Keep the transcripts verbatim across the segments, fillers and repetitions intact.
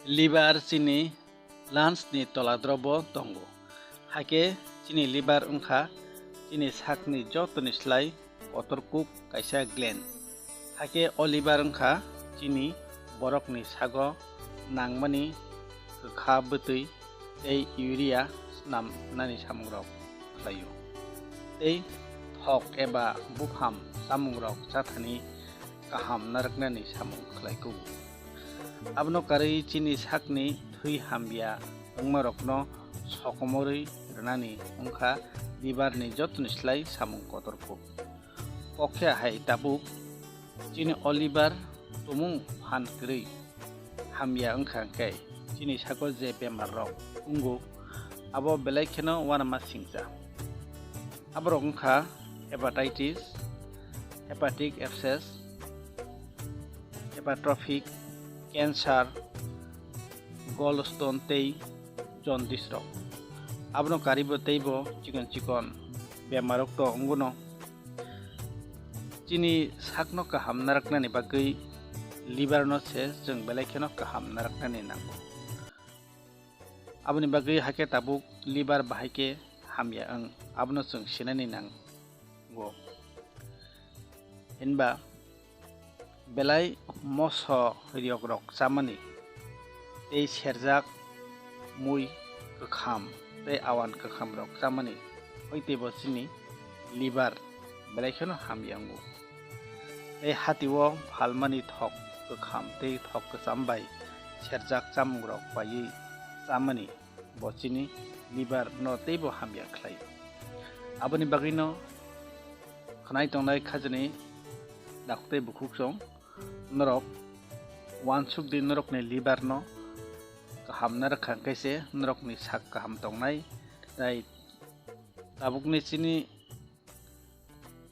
Liver chini lungs ni tola drobo tongo. Hakhe chini liver wngkha chini sakni jotoni slai kotor kuk kaisa gland. Hakhe o liver wngkha chini borokni sago nangmani kwkha bwtwi tei urea snamnani samungrok khlaio. Tei thok eba bupham samungrok chathani kaham narwknani samung khlai kugo. Abono karwi chini sakni thwi hamya wngmarokno sokomorwi rwnani wngkha liver ni jotoni slai samung kotor kuk. Kokhe hai tabuk chini o liver tumung phan kwrwi hamya wngkha hwnkhe chini sago je bemar rok wngo abo belai kheno uanama singcha. Aborok wngkha hepatitis, hepatic abscess, hepatophic, cancer, gallstone tei jaundice rok. Abono karibo teibo chikon chikon bemarok to wngwno. Chini sakno kaham narwknani bagwi liver no se chwng belai kheno kaham narwknani nango. Aboni bagwi hakhe tabuk liver bahai khe hamya wng, abono chwng sinani nango. Hinba belai moso riyokrok chamani tei serjak mui kwkham tei awan kwkhamrok chamani hoi teibo chini liver belai kheno hamya wngo. Tei hatio phalmani thok kwkham tei thok kwcham bai serjak chamungrok paiwi chamani bo chini liver no teibo hamya khlai. Aboni bagwino khwnai tongnai khajani dakhuk tei bukhuk song norok uansuk di norokni liver no kaham narwkha hwnkhe se norokni sak kaham tongnai tei tabukni chini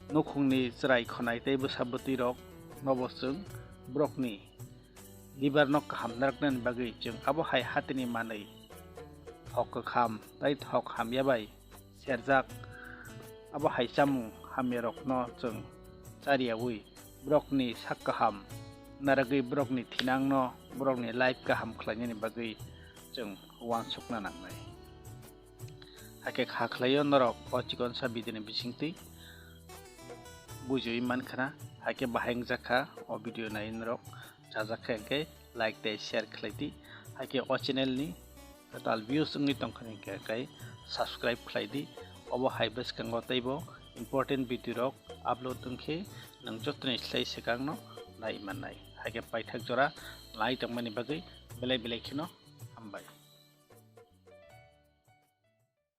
nukhungni chwrai khwnai tei bwsa bwtwi rok nobo chwng borokni liver no kaham narwknani bagwi chwng abo hai hatini manwi thok kwkham tei thok hamya bai serjak abo hai chamung hamya rokno chwng chariyawi borokni sak kaham narwgwi borokni thinangno borokni life kaham khlainani bagwi chwng uansukna nangnai. Hakhe kha khlaio norok o chikonsa video ni bisingtwi bujiwi mankhana, hakhe bahai wngjakha o video nai norok chajakha hwnkhe like tei share khlai di, hakhe o channel ni kwtal views wngwi tongkha hwnkhe kai subscribe khlai di, obo hai bwskango teibo important video rok upload wngkhe nwng jotoni slai swkangno nai mannai, hakhe paithak jora nai tongmani bagwi belai belai kheno hambai.